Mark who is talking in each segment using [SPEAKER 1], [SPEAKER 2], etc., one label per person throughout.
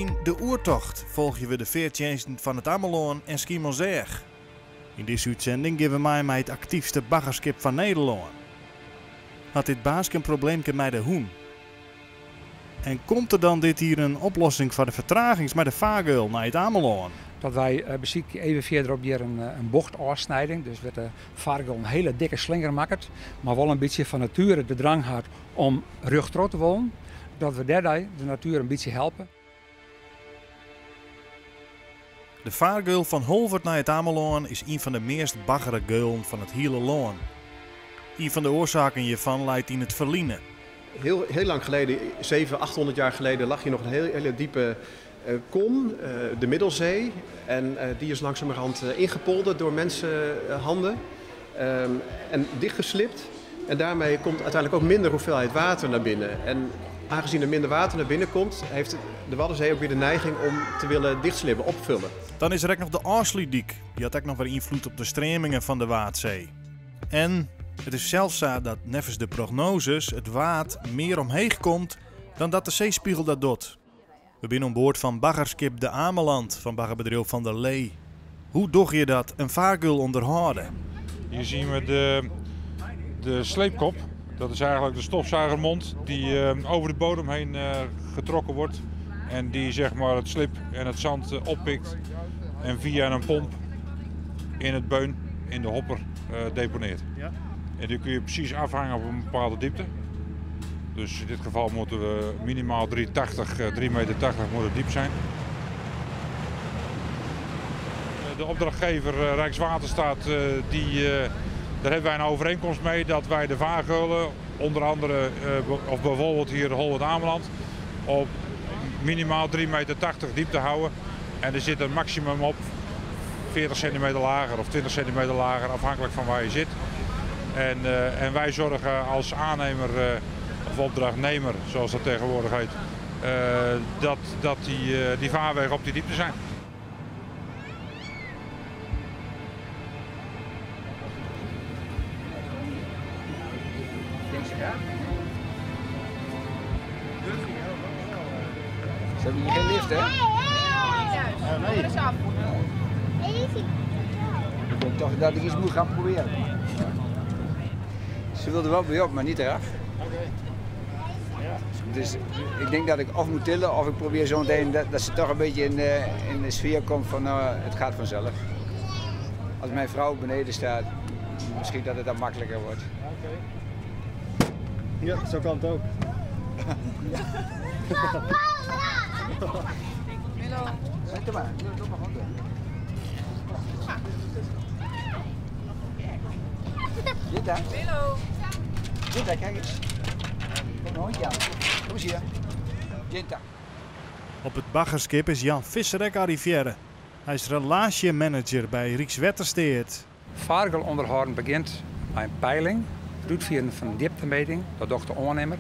[SPEAKER 1] Yn De Oertocht folgje we de feartsjinsten fan It Amelân en Skiermûntseach. Yn dizze útsending gean we mei mei it aktyfste baggerskip fan Nederlân. Hat dit baaske in probleemke mei de hûn? En komt der dan dit jier in oplossing foar de fertragings mei de fargeul nei It Amelân?
[SPEAKER 2] Dat wy besykje even fierderop hjir in bochtôfsnijding, dus wêr't de fargeul in hiele dikke slinger makket, mar wol in bytsje fan natuere de drang hat om rjochttroch te wollen, dat we dêrby de natuer in bytsje helpe.
[SPEAKER 1] De fargeul fan Holwert nei It Amelân is ien fan de meast baggere geulen fan it hiele lân. Ien fan de oarsaken hjirfan leit yn it ferline.
[SPEAKER 3] Heel, heel lang geleden, 700, 800 jaar geleden, lag hier nog een heel, hele diepe kom, de Middelzee. En die is langzamerhand ingepolderd door mensenhanden en dichtgeslipt. En daarmee komt uiteindelijk ook minder hoeveelheid water naar binnen. En aangezien er minder water naar binnen komt, heeft de Waddenzee ook weer de neiging om te willen dichtslibben, opvullen.
[SPEAKER 1] Dan is der ek noch de Ofslútdyk. Dy hat ek noch wer ynfloed op de streamingen fan de Waadsee. En it is sels sa dat neffens de prognoses it Waad mear omheech komt dan dat de seespegel dat docht. We binne oan board fan baggerskip De Ameland fan baggerbedriuw Van der Lee. Hoe dogge je dat, in fargeul ûnderhâlde?
[SPEAKER 4] Hier zien we de sleepkop. Dat is eigenlijk de stofzuigermond die over de bodem heen getrokken wordt. En die zeg maar, het slib en het zand oppikt en via een pomp in het beun, in de hopper, deponeert.
[SPEAKER 1] Ja.
[SPEAKER 4] En die kun je precies afhangen op een bepaalde diepte. Dus in dit geval moeten we minimaal 3,80, 3,80 meter moeten diep zijn. De opdrachtgever Rijkswaterstaat, daar hebben wij een overeenkomst mee dat wij de vaargeulen, onder andere of bijvoorbeeld hier Holwerd-Ameland, op minimaal 3,80 meter diepte houden. En er zit een maximum op 40 centimeter lager of 20 centimeter lager, afhankelijk van waar je zit. En wij zorgen als aannemer of opdrachtnemer, zoals dat tegenwoordig heet, dat die vaarwegen op die diepte zijn.
[SPEAKER 5] Ze hebben hier geen lift, hè?
[SPEAKER 6] Nee, nee.
[SPEAKER 5] af. Ik denk toch dat ik iets moet gaan proberen. Ze wilde wel bij op, maar niet eraf. Dus ik denk dat ik of moet tillen of ik probeer zo meteen dat ze toch een beetje in de sfeer komt van het gaat vanzelf. Als mijn vrouw beneden staat, misschien dat het dan makkelijker wordt.
[SPEAKER 7] Ja, zo kan het ook.
[SPEAKER 6] Milo.
[SPEAKER 5] Zet maar, doe maar gewoon door. Jutta.
[SPEAKER 6] Milo.
[SPEAKER 5] Jutta, kijk eens. Kom een hondje aan. Kom eens hier. Jutta.
[SPEAKER 1] Op it baggerskip is Jan Visser ek arrivearre. Hy is relaasjemanager by Rykswettersteat.
[SPEAKER 2] Fargeul ûnderhâlden begjint mei in peiling, it útfieren fan in djiptemeting, dat docht de oannimmer.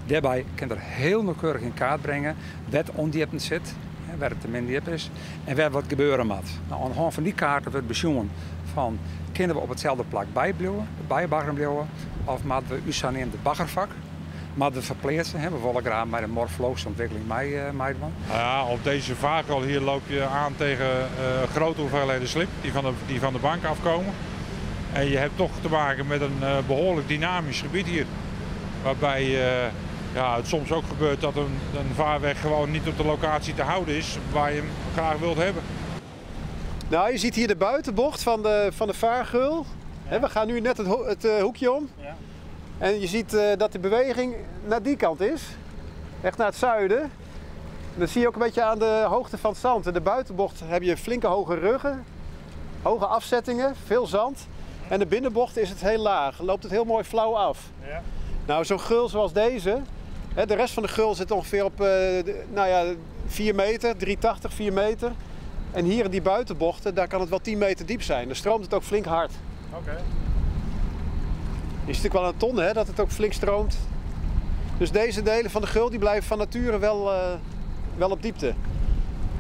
[SPEAKER 2] Dêrby kin er hiel nauwkeurich yn kaart bringe wêr't ûndjipten sit, wêr't it te min djip is en wêr wat gebeure moat. Nou, oan de hân fan dy kaarten wurdt besjoen fan kinne we op itselde plak bybliuwe, bybaggeren bliuwe, of moatte we ús saneamde baggerfak moatte we ferpleatse. Hè? We wolle graach mei de morfologyske ûntwikkeling meidwaan.
[SPEAKER 4] Ja, op deze vaargeul hier loop je aan tegen grote hoeveelheden slib die van de bank afkomen. En je hebt toch te maken met een behoorlijk dynamisch gebied hier. Waarbij het soms ook gebeurt dat een vaarweg gewoon niet op de locatie te houden is waar je hem graag wilt hebben.
[SPEAKER 3] Nou, je ziet hier de buitenbocht van de vaargeul. Hè, we gaan nu net het hoekje om.
[SPEAKER 1] Ja.
[SPEAKER 3] En je ziet dat de beweging naar die kant is. Echt naar het zuiden. En dat zie je ook een beetje aan de hoogte van het zand. In de buitenbocht heb je flinke hoge ruggen, hoge afzettingen, veel zand. En de binnenbocht is het heel laag, loopt het heel mooi flauw af.
[SPEAKER 1] Ja.
[SPEAKER 3] Nou, zo'n geul zoals deze, hè, de rest van de geul zit ongeveer op 4 meter, 3,80, 4 meter. En hier in die buitenbochten, daar kan het wel 10 meter diep zijn. Dan stroomt het ook flink hard.
[SPEAKER 1] Oké.
[SPEAKER 3] Je ziet ook wel aan ton, hè, dat het ook flink stroomt. Dus deze delen van de geul die blijven van nature wel op diepte.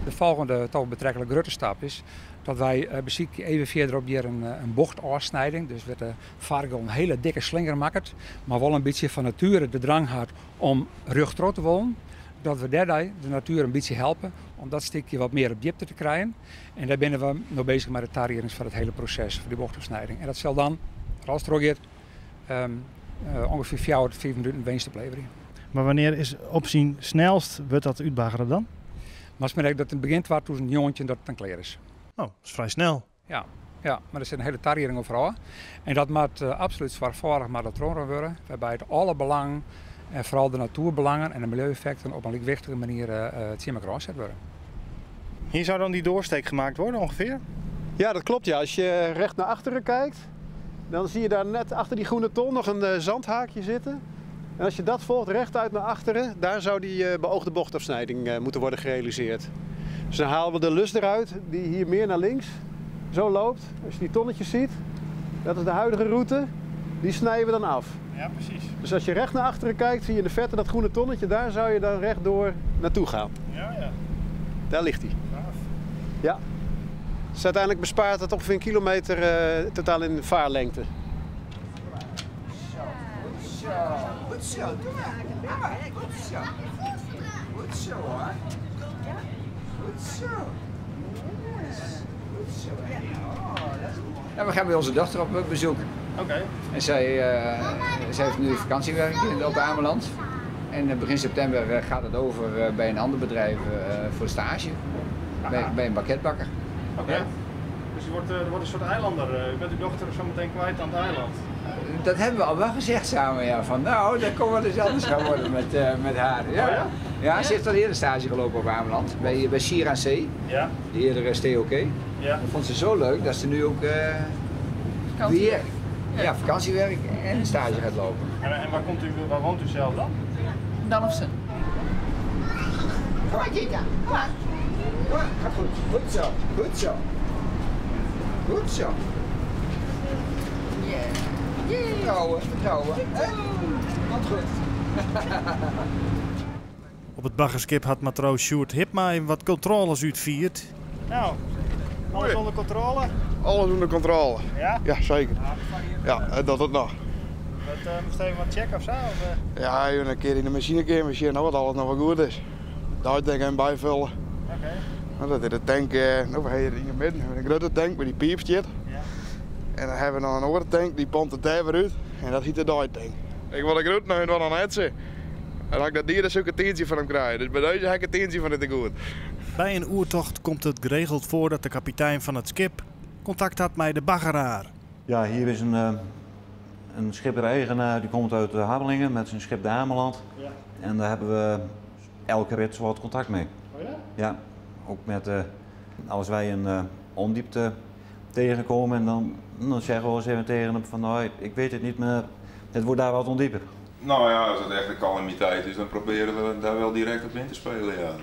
[SPEAKER 2] De volgende toch betrekkelijk grote stap is dat wij besykje even verderop hier een bochtafsnijding. Dus werd de fargeul een hele dikke slinger maakt, maar wel een beetje van nature de drang had om rugtrot te wollen. Dat we dêrby de natuer in bytsje helpe om dat stikje wat mear op djipte te krijen. En dêr binne we no beuzich mei de tariedings foar it hiele proses foar dy bochtofsnijding. En dat sil dan, as it trochgiet, ûngefear 4, 5 minuten winst opleverje.
[SPEAKER 1] Mar wannear is op syn snelst wurdt dat útbaggere dan?
[SPEAKER 2] Moatst mar dat yn begjin 2019 dat it dan klear is.
[SPEAKER 1] Oh, dat is frij snel.
[SPEAKER 2] Ja, ja, mar der sit in hiele tarieding oan foarôf. En dat moat absolút soarchfâldich moat dat trochroan wurde, wêrby't alle belangen en foaral de natuerbelangen en de miljeueffekten op in lykwichtige manier tsjin elkoar oanset wurde.
[SPEAKER 1] Hier zou dan die doorsteek gemaakt worden ongeveer?
[SPEAKER 3] Ja, dat klopt. Ja. Als je recht naar achteren kijkt, dan zie je daar net achter die groene ton nog een zandhaakje zitten. En als je dat volgt rechtuit naar achteren, daar zou die beoogde bochtafsnijding moeten worden gerealiseerd. Dus dan halen we de lus eruit, die hier meer naar links zo loopt. Als je die tonnetjes ziet, dat is de huidige route, die snijden we dan af.
[SPEAKER 1] Ja, precies.
[SPEAKER 3] Dus als je recht naar achteren kijkt, zie je in de verte dat groene tonnetje, daar zou je dan rechtdoor naartoe gaan.
[SPEAKER 1] Ja, ja.
[SPEAKER 3] Daar ligt hij.
[SPEAKER 1] Gaaf.
[SPEAKER 3] Ja. Dus uiteindelijk bespaart het ongeveer een kilometer totaal in vaarlengte.
[SPEAKER 5] Goed zo, goed zo, doe maar. Doe maar. Goed zo. Goed zo hoor. Goed zo. Goed zo. Ja, we gaan bij onze dochter op bezoek.
[SPEAKER 1] Oké.
[SPEAKER 5] En zij heeft nu vakantiewerk op Ameland. En begin september gaat het over bij een ander bedrijf voor stage. Bij een bakketbakker.
[SPEAKER 1] Oké.
[SPEAKER 5] Ja.
[SPEAKER 1] Dus er wordt een soort eilander. U bent uw dochter zo meteen kwijt aan het eiland.
[SPEAKER 5] Dat hebben we al wel gezegd samen, ja. Van nou, dat kon wel eens anders gaan worden met haar. Ja.
[SPEAKER 1] Oh ja?
[SPEAKER 5] Ja, ze heeft al eerder stage gelopen op Ameland, bij Sierra C.
[SPEAKER 1] Ja.
[SPEAKER 5] De eerdere STOK.
[SPEAKER 1] Ja.
[SPEAKER 5] Dat vond ze zo leuk dat ze nu ook weer vakantiewerk en stage gaat lopen.
[SPEAKER 1] En waar woont u zelf dan?
[SPEAKER 6] Dalfsen.
[SPEAKER 5] Kom maar, Gita. Kom maar. Kom maar, gaat goed. Goed zo, goed zo. Goed zo. Yeah. Vertrouwen, vertrouwen. Hè? Komt goed.
[SPEAKER 1] Op het baggerskip had matroos Sjoerd Hipma even wat controles uitvierd. Nou, alles onder controle?
[SPEAKER 7] Alles onder controle.
[SPEAKER 1] Ja?
[SPEAKER 7] Ja, zeker. Ja, dat het nog.
[SPEAKER 1] Dat moest even wat checken of zo? Of?
[SPEAKER 7] Ja, even een keer in de machinekamer zien wat alles nog wel goed is. Daar denk ik bijvullen.
[SPEAKER 1] Oké.
[SPEAKER 7] Nou, dat is de tank, nou, we hebben hier in het midden een grote tank met die piep zit.
[SPEAKER 1] Ja.
[SPEAKER 7] En dan hebben we nog een andere tank, die pompt het daar weer uit. En dat heet de tank. Ik wil een groet naar hun wat aan het zitten. En dan ik dat dier dus ook een tientje van hem krijgen. Dus bij deze heb ik een tientje van het te goed.
[SPEAKER 1] Bij een oertocht komt het geregeld voor dat de kapitein van het schip contact had met de baggeraar.
[SPEAKER 8] Ja, hier is een schipper-eigenaar die komt uit Harlingen met zijn schip de Ameland.
[SPEAKER 1] Ja.
[SPEAKER 8] En daar hebben we elke rit zo wat contact mee.
[SPEAKER 1] Oh ja?
[SPEAKER 8] Ja, ook met als wij een ondiepte tegenkomen en dan zeggen we eens even tegen hem van nou, ik weet het niet, maar het wordt daar wat ondieper.
[SPEAKER 9] Nou ja, als het echt een calamiteit is, dan proberen we daar wel direct op in te spelen. Ja. Dan,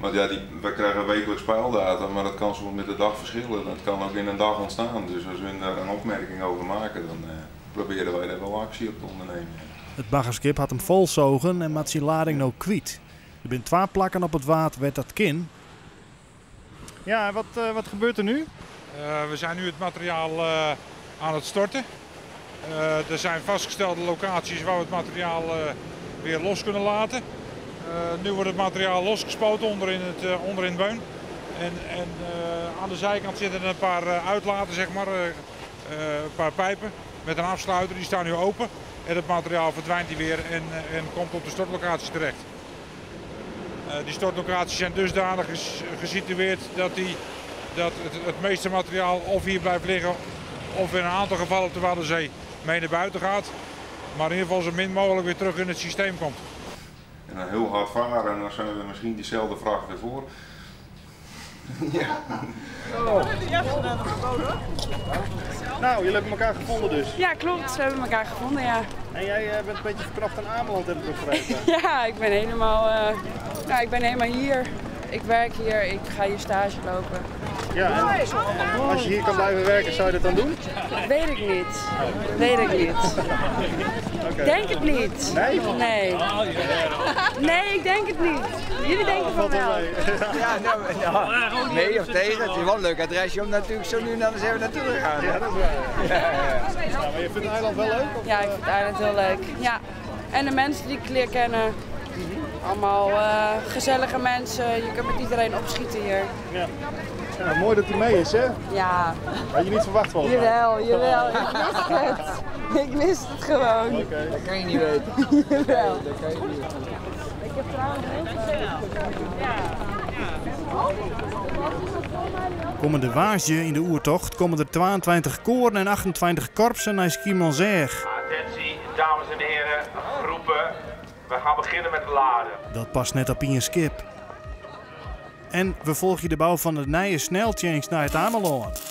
[SPEAKER 9] want ja, wij krijgen wekelijks peildata, maar dat kan soms met de dag verschillen. Dat kan ook in een dag ontstaan. Dus als we daar een opmerking over maken, dan proberen wij daar wel actie op te ondernemen. Ja.
[SPEAKER 1] Het baggerskip had hem volzogen en had zijn lading nou kwijt. Er zijn 2 plakken op het water werd dat kin. Ja, wat gebeurt er nu?
[SPEAKER 4] We zijn nu het materiaal aan het storten. Er zijn vastgestelde locaties waar we het materiaal weer los kunnen laten. Nu wordt het materiaal losgespoten onder in het beun. En aan de zijkant zitten een paar uitlaten, zeg maar, een paar pijpen met een afsluiter. Die staan nu open. En het materiaal verdwijnt hier weer en komt op de stortlocatie terecht. Die stortlocaties zijn dusdanig gesitueerd dat het meeste materiaal of hier blijft liggen of in een aantal gevallen op de Waddenzee mee naar buiten gaat. Maar in ieder geval zo min mogelijk weer terug in het systeem komt.
[SPEAKER 9] En dan heel hard varen en dan zijn we misschien diezelfde vracht weer voor. Ja.
[SPEAKER 1] Oh. Nou, jullie hebben elkaar gevonden dus.
[SPEAKER 6] Ja, klopt. We hebben elkaar gevonden, ja.
[SPEAKER 1] En jij bent een beetje verkracht aan Ameland, heb ik begrepen.
[SPEAKER 6] Ja, ik ben helemaal hier. Ik werk hier, ik ga hier stage lopen.
[SPEAKER 1] Ja, en als je hier kan blijven werken, zou je dat dan doen?
[SPEAKER 6] Weet ik niet. Weet ik niet.
[SPEAKER 1] Okay.
[SPEAKER 6] Denk het niet.
[SPEAKER 1] Nee?
[SPEAKER 6] Nee. Nee, ik denk het niet. Jullie denken van wel.
[SPEAKER 5] Ja, nou, nee of tegen. Het is wel een leuk adresje om natuurlijk zo nu en dan eens even naartoe te gaan.
[SPEAKER 1] Ja, dat is waar.
[SPEAKER 5] Ja, ja.
[SPEAKER 1] Ja, maar je vindt het eiland wel leuk? Of?
[SPEAKER 6] Ja, ik vind het eiland heel leuk. Ja. En de mensen die ik leer kennen. Allemaal gezellige mensen, je kunt met iedereen opschieten hier.
[SPEAKER 1] Ja. Ja, mooi dat hij mee is, hè?
[SPEAKER 6] Ja.
[SPEAKER 1] Had je niet verwacht volgens mij.
[SPEAKER 6] Jawel, jawel. Ik wist het. Ik wist het gewoon.
[SPEAKER 1] Okay.
[SPEAKER 5] Dat kan je niet weten.
[SPEAKER 6] Jawel.
[SPEAKER 5] Nee, dat kan je niet weten.
[SPEAKER 6] Ik heb trouwens heel veel Ja.
[SPEAKER 1] Komende waasje in de oertocht komen er 22 koren en 28 korpsen naar Skiermûntseach.
[SPEAKER 10] Attentie, dames en heren, groepen. We gaan beginnen met laden.
[SPEAKER 1] Dat past net op in een skip. En we volgen de bouw van de nieuwe sneltanks naar het Ameland.